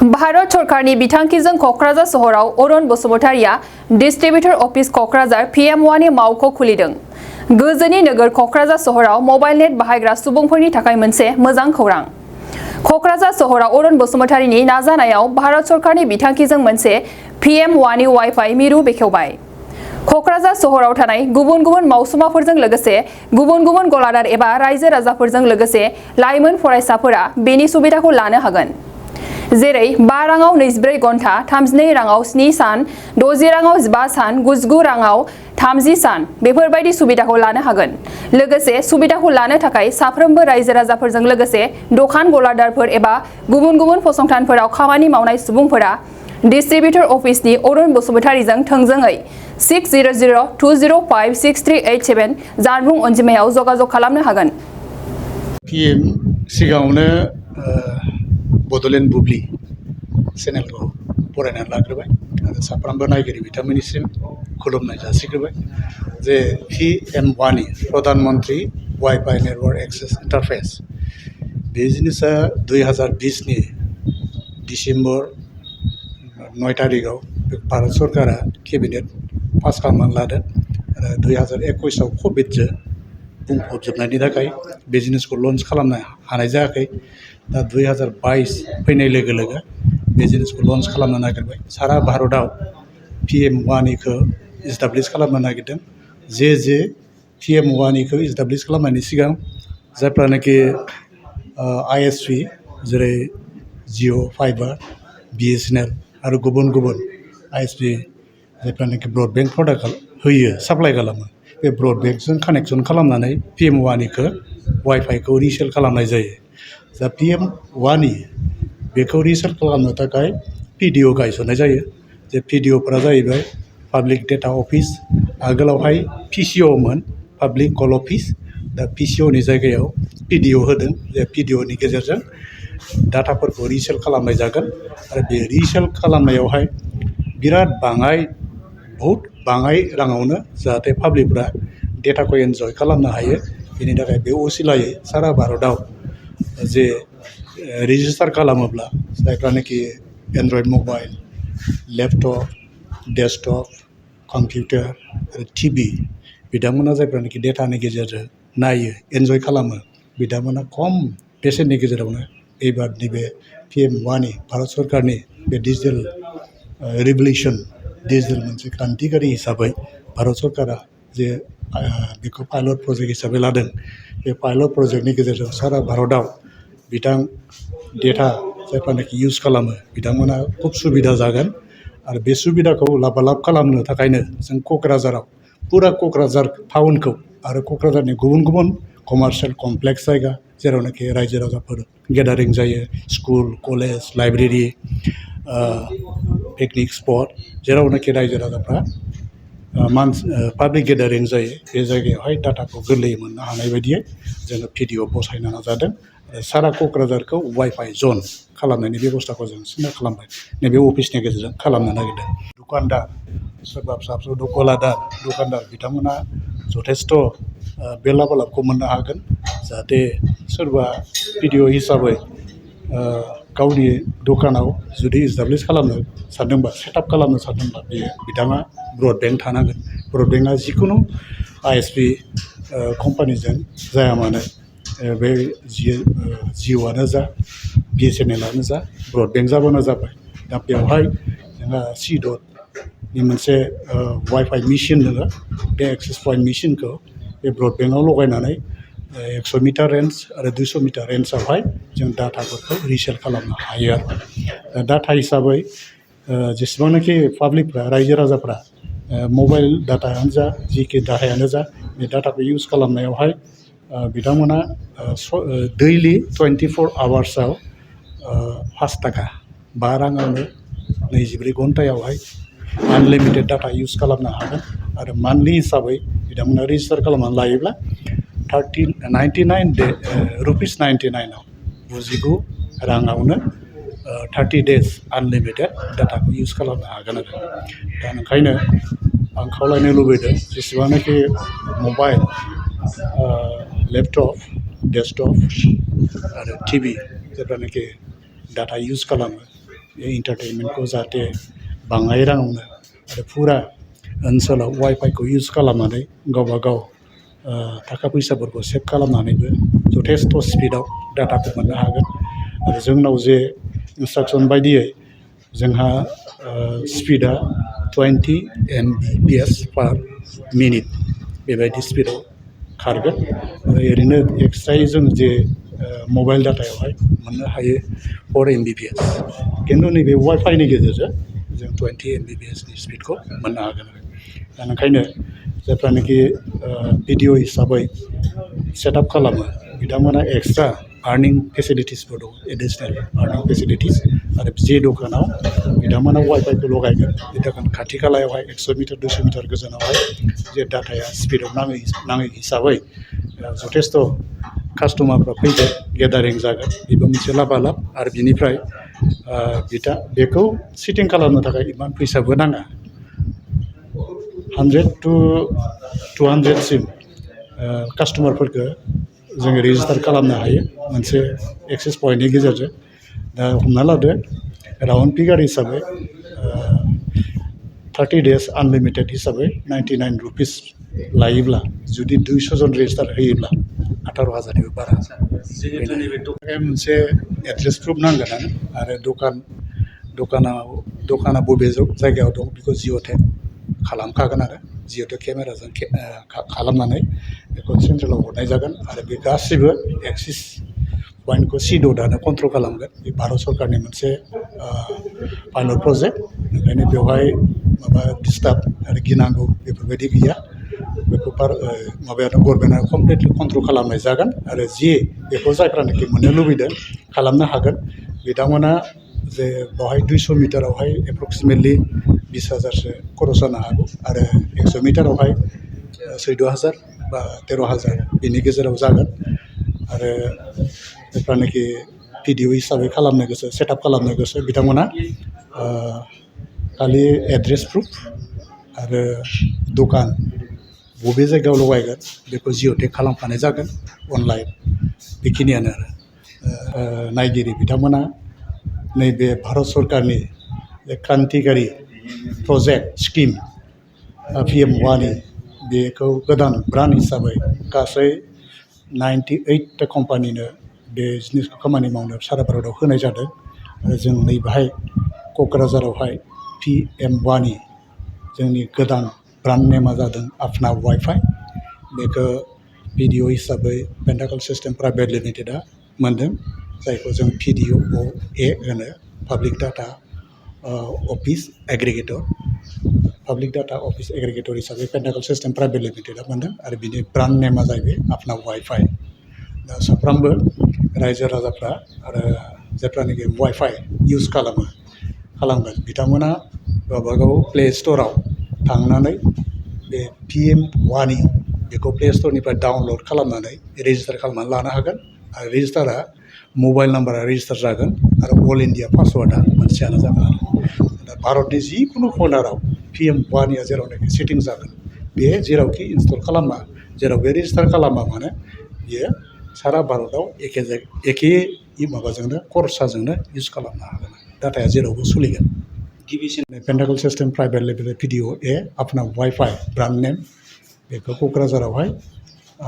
भारत सरकारनि बिथांखिजों क'क्राझार सहराव Arun बसुमतारिया डिस्ट्रिबिउटर office Kokrajhar PM-WANI मावख' खुलिदों। गोजोननि नोगोर क'क्राझार सहराव मबाइल नेट बाहायग्रा सुबुंफोरनि थाखाय मोनसे मोजां खौरां। क'क्राझार सहराव अरुण बसुमतारिनि नाजानायाव भारत सरकारनि बिथांखिजों मोनसे PM-WANI wifi मिरु बेखेवबाय। क'क्राझार सहराव थानाय गुबुन गुबुन मावसुमाफोरजों लोगोसे गुबुन गुबुन गलादार एबा रायजो राजाफोरजों लोगोसे लाइमोन फरायसाफोरा बेनि सुबिदाखौ लानो हागोन। जेरै 5 राङाव 24 घन्टा, 32 राङाव 7 सान, 60 राङाव 15 सान, 99 राङाव 30 सान बेफोरबायदि सुबिदाखौ लानो हागोन। लोगोसे सुबिदाखौ लानो थाखाय साफ्रोमबो रायजो राजाफोरजों लोगोसे दखान गलादारफोर एबा गुबुन गुबुन फसंथानफोराव खामानि मावनाय सुबुंफोरा डिस्ट्रिबिउटर अफिसनि अरुण बसुमतारिजों थोंजोङै 6002056387 जानबुं अनजिमायाव जगाजग खालामनो हागोन। PM सिगाङावनो बड'लेण्ड बुब्लि चेनेलखौ फरायनानै लाग्रोबाय आरो साफ्रोमबो नायगिरि बिथांमोननिसिम खुलुमनाय जासिग्रोबाय जे PM-WANI Pradhan Mantri Wi-Fi network access interface बे जिनिसा 2020 नि डिसेम्बर 9 तारिखआव भारत सरकारा केबिनेट पास खालामनानै लादों आरो 2021 आव कभिडजों बुंफबजोबनायनि थाखाय बे जिनिसखौ लन्च खालामनो हानाय जायाखै। दा 2022 फैनाय लोगो लोगो बे जिनिसखौ लन्च खालामनो नागिरबाय। सारा भारतआव PM-WANI खौ इस्टाब्लिश खालामनो नागिरदों। जे PM-WANI खौ इस्टाब्लिश खालामनायनि सिगां जायफ्रानोखि ISP जेरै जिअ फाइबार, BSNL आरो गुबुन गुबुन ISP जायफ्रानोखि ब्रडबेन्ड प्रडाक्ट होयो, साप्लाइ खालामो, बे ब्रडबेन्डजों कानेक्सन खालामनानै PM-WANI खौ वाइफाइ खौ रिसेल खालामनाय जायो। दा PM-WANI बेखौ रिसेल खालामनो थाखाय PDO गायसननाय जायो। जे PDOफोरा जाहैबाय पाब्लिक डेटा अफिस, आगोलावहाय PCO मोन, पाब्लिक कल अफिस। दा PCOनि जायगायाव PDO होदों। जे PDOनि गेजेरजों डाटाफोरखौ रिसेल खालामनाय जागोन आरो बे रिसेल खालामनायावहाय बिराद बहुत बाङाय राङावनो जाहाथे पाब्लिकफ्रा डेटाखौ एन्जय खालामनो हायो। बेनि थाखाय बे असिलायै सारा भारतआव जे रेजिस्टार खालामोब्ला जायफ्रानोखि Android mobile, laptop, desktop, computer आरो TV बिथांमोना जायफ्रानोखि डेटानि गेजेरजों नायो, एन्जय खालामो, बिथांमोना खम बेसेननि गेजेरावनो एबारनि बे PM-WANI भारत सरकारनि बे डिजिटेल रिभलिउसन, डिजिटेल मोनसे क्रान्तिकारि हिसाबै भारत सरकारा जे बेखौ पाइलट प्रजेक्ट हिसाबै लादों। बे पाइलट प्रजेक्टनि गेजेरजों सारा भारतआव डेटा जायफ्रानोखि इउज खालामो बिथांमोना खुब सुबिदा जागोन आरो बे सुबिदाखौ लाबालाब खालामनो थाखायनो जों क'क्राझाराव पुरा क'क्राझार टाउनखौ आरो क'क्राझारनि गुबुन गुबुन कमार्शियेल कमप्लेक्स जायगा जेरावनाखि रायजो राजाफोर गेदारिं जायो, school, college, library, picnic spot, जेरावनाखि रायजो राजाफ्रा पाब्लिक गेदारिं जायो, बे जायगायावहाय डाटाखौ गोरलैयै मोननो हानाय बायदियै जोङो PDO बसायनो नाजादों। सारा क'क्राझारखौ वाइफाइ जन खालामनायनि बेबस्थाखौ जों सिन्था खालामबाय। नैबे अफिसनि गेजेरजों खालामनो नागिरदों। दखानदार, सोरबा फिसा फिसौ दखानदार बिथांमोना जथेस्थ' बे लाबालाबखौ मोननो हागोन। जाहाथे सोरबा PDO हिसाबै गावनि दखानाव जुदि इस्टाब्लिश खालामनो सानदोंबा, सेटआप खालामनो सानदोंबा बिथाङा ब्रडबेन्ड थानांगोन। ब्रडबेन्डआ जिखुनु ISP कम्पानिजों जाया मानो, बे जिअ'आनो जा, BSNLआनो जा, ब्रडबेन्ड जाबानो जाबाय। दा बेवहाय जोंहा C.नि मोनसे वाइफाइ मेसिन दङ। बे एक्सेस पइन्ट मेसिनखौ बे ब्रडबेन्डआव लगायनानै 100 मिटार रेन्ज आरो 200 मिटार रेन्जआवहाय जों डाटाफोरखौ रिसेल खालामनो हायो आरो। डाटा हिसाबै जेसेबांनाखि पाब्लिकफ्रा, रायजो राजाफ्रा मबाइल डाटायानो जा, जिखि डाटायानो जा, बे डाटाखौ इउज खालामनायावहाय बिथांमोना दैलि 24 आवार्सआव 5 थाखा, 5 राङावनो 24 घन्टायावहाय आनलिमिटेड डाटा इउज खालामनो हागोन आरो मान्थलि हिसाबै बिथांमोना रेजिस्टार खालामनानै लायोब्ला 99 रुपिस 99आव 99 राङावनो 30 डेज आनलिमिटेड डाटाखौ इउज खालामनो हागोन आरो। दा ओंखायनो आं खावलायनो लुबैदों जेसेबांनाखि मबाइल, लेपटप, डेस्कटप आरो TV जेब्लानाखि डाटा इउज खालामो एन्टारटेनमेन्टखौ जाहाथे बाङाय राङावनो आरो फुरा ओनसोलाव वाइफाइखौ इउज खालामनानै गावबा गाव थाखा फैसाफोरखौ सेभ खालामनानैबो जथेस्थ' स्पिडआव डाटाखौ मोननो हागोन आरो जोंनाव जे इन्सट्राक्सन बायदियै जोंहा स्पिडा 20 Mbps पार मिनिट बेबायदि स्पिडआव खारगोन आरो ओरैनो एक्सट्रायै जों जे मबाइल डाटायावहाय मोननो हायो 4 Mbps खिन्थु नैबे वाइफाइनि गेजेरजों जों 20 Mbps नि स्पिडखौ मोननो हागोन दा ओंखायनो जायफ्रानोखि भिडिअ हिसाबै सेटआप खालामो बिथांमोना एक्सट्रा आर्निं फेसिलिटिसफोर दं एडिसनेल आर्निं फेसिलिटिस आरो जे दखानाव बिथांमोना वाइफाइखौ लगायगोन बे दखान खाथि खालायावहाय 100 मिटार 200 मिटार गोजानावहाय जे डाटाया स्पिडआव नाङै हिसाबै जथेस्थ' कास्टमारफ्रा फैगोन गेदारिं जागोन बेबो मोनसे लाबालाब आरो बिनिफ्राय बेखौ सेटिं खालामनो थाखाय इमान फैसाबो नाङा 100 to 200 सिम कास्टमारफोरखौ जोङो रेजिस्टार खालामनो हायो मोनसे एक्सेस पइन्टनि गेजेरजों दा हमना लादो राउन्ड फिगार हिसाबै 30 days आनलिमिटेड हिसाबै 99 रुपिस लायोब्ला जुदि 200 जन रेजिस्टार होयोब्ला 18,000निबो बारा मोनसे एड्रेस प्रुफ नांगोन आरो दखाना बबे जायगायाव दं बेखौ जिअ टेग खालामखागोन आरो जिअ टेग केमेराजों खालामनानै बेखौ सेन्ट्रेलाव हरनाय जागोन आरो बे गासैबो एक्सिस पइन्टखौ सिडआनो कन्ट्रल खालामगोन बे भारत सरकारनि मोनसे पाइलट प्रजेक्ट ओंखायनो बेवहाय माबा डिस्टार्ब आरो गिनांगौ बेफोरबायदि गैया बेखौ माबायानो गभर्नमेन्टआ कमप्लिटलि कन्ट्रल खालामनाय जागोन आरो बेखौ जायफ्रानोखि मोननो लुबैदों खालामनो हागोन बिथांमोना जे बेवहाय 200 मिटारावहाय एप्रक्सिमेटलि 20,000सो खरस जानो हागौ आरो 100 मिटारावहाय 14,000 बा 13,000 बेनि गेजेराव जागोन आरो जायफ्रानोखि भिडिअ हिसाबै खालामनो गोसो सेटआप खालामनो गोसो बिथांमोना खालि एड्रेस प्रुफ आरो दखान बबे जायगायाव लगायगोन बेखौ जिअ टेग खालामखानाय जागोन अनलाइन बेखिनियानो आरो नायगिरि बिथांमोना नैबे भारत सरकारनि क्रान्तिकारि प्रजेक्ट स्किम PM-WANI बेखौ गोदान ब्रान्ड हिसाबै गासै 98 कम्पानिनो बे जिनिसखौ खामानि मावनो सारा भारतआव होनाय जादों आरो जों नैबेहाय क'क्राझारावहाय PM-WANI जोंनि गोदान ब्रान्ड नेमा जादों अपना वाइफाइ बेखौ भिडिअ हिसाबै पेन्टाकल सिस्टेम प्राइभेट लिमिटेडआ मोनदों जायखौ जों PDOA होनो पाब्लिक डाटा अफिस एग्रिगेटर हिसाबै पेन्टाकल सिस्टेम प्राइभेट लिमिटेडआ मोनदों आरो बिनि ब्रान्ड नेमा जाहैबाय अपना वाइफाइ दा साफ्रोमबो रायजो राजाफ्रा आरो जायफ्रानोखि वाइफाइ इउज खालामगोन बिथांमोना गावबागाव प्ले स्ट'राव थांनानै बे PM-WANI बेखौ प्ले स्ट'रनिफ्राय डाउनलड खालामनानै रेजिस्टार खालामनानै लानो हागोन आरो रेजिस्टारा मबाइल नाम्बारा रेजिस्टार जागोन आरो अल इन्डिया पासवार्डआ मोनसेयानो जागोन आरो दा भारतनि जिखुनु कर्नाराव PM-WANIआ जेरावनाखि सेटिं जागोन बे जेरावखि इनस्टल खालामा जेराव बे रेजिस्टार खालामा मानो बियो सारा भारतआव एखे माबाजोंनो खरसाजोंनो इउज खालामनो हागोन डाटाया जेरावबो सोलिगोन गिबिसिन pentacle system private level PDOA अपना वाइफाइ ब्रान्ड नेम बेखौ क'क्राझारावहाय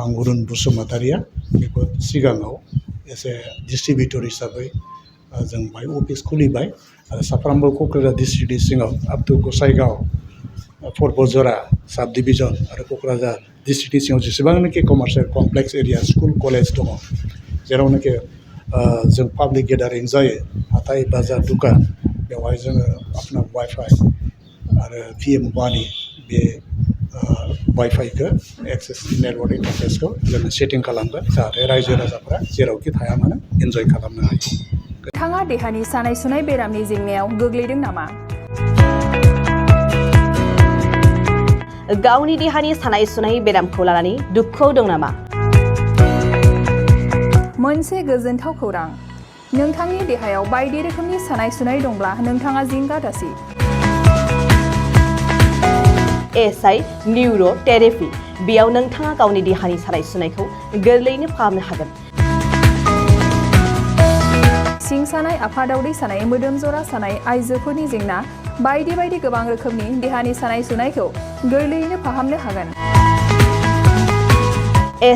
आं अरुण बसुमतारिया बेखौ सिगाङाव एसे डिस्ट्रिबिउटर हिसाबै जों बाहाय अफिस खुलिबाय आरो साफ्रोमबो क'क्राझार डिस्ट्रिक्टनि सिङाव आप टु गसाइगाव परबतजरा साब डिभिजन आरो क'क्राझार डिस्ट्रिक्टनि सिङाव जेसेबांनाखि commercial complex area school college दङ जेरावनाखि जों पाब्लिक गेदारिं जायो हाथाइ बाजार दुखान बेवहाय जोङो अपना वाइफाइ आरो PM-WANI बे वाइफाइखौ एक्सेस नेटवर्क इन्टारफेसखौ जोङो सेटिं खालामगोन जाहाथे रायजो राजाफ्रा जेरावखि थाया मानो एन्जय खालामनो हायो नोंथाङा देहानि सानाय सुनाय बेरामनि जेंनायाव गोग्लैदों नामा? गावनि देहानि सानाय सुनाय बेरामखौ लानानै दुखुआव दं नामा? मोनसे गोजोनथाव खौरां नोंथांनि देहायाव बायदि रोखोमनि सानाय सुनाय दंब्ला नोंथाङा जिंगा दासि SI निउर' थेरापि बेयाव नोंथाङा गावनि देहानि सानाय सुनायखौ गोरलैयैनो फाहामनो हागोन सिं सानाय, आफादावदै सानाय, मोदोम जरा सानाय, आइजोफोरनि जेंना बायदि बायदि गोबां रोखोमनि देहानि सानाय सुनायखौ गोरलैयैनो फाहामनो हागोन।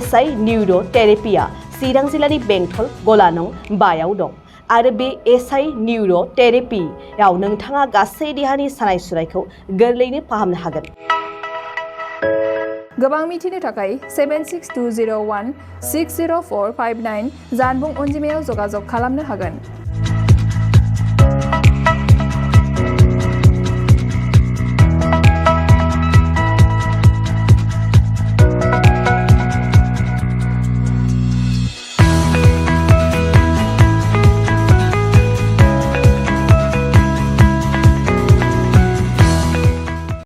SI निउर' थेरेपिया चिरां जिल्लानि बेंटल गला नं 5आव दं आरो बे SI निउर' थेरेपियाव नोंथाङा गासै देहानि सानाय सुनायखौ गोरलैयैनो फाहामनो हागोन। गोबां मिथिनो थाखाय 76201 60459 जानबुं अनजिमायाव जगाजग खालामनो हागोन।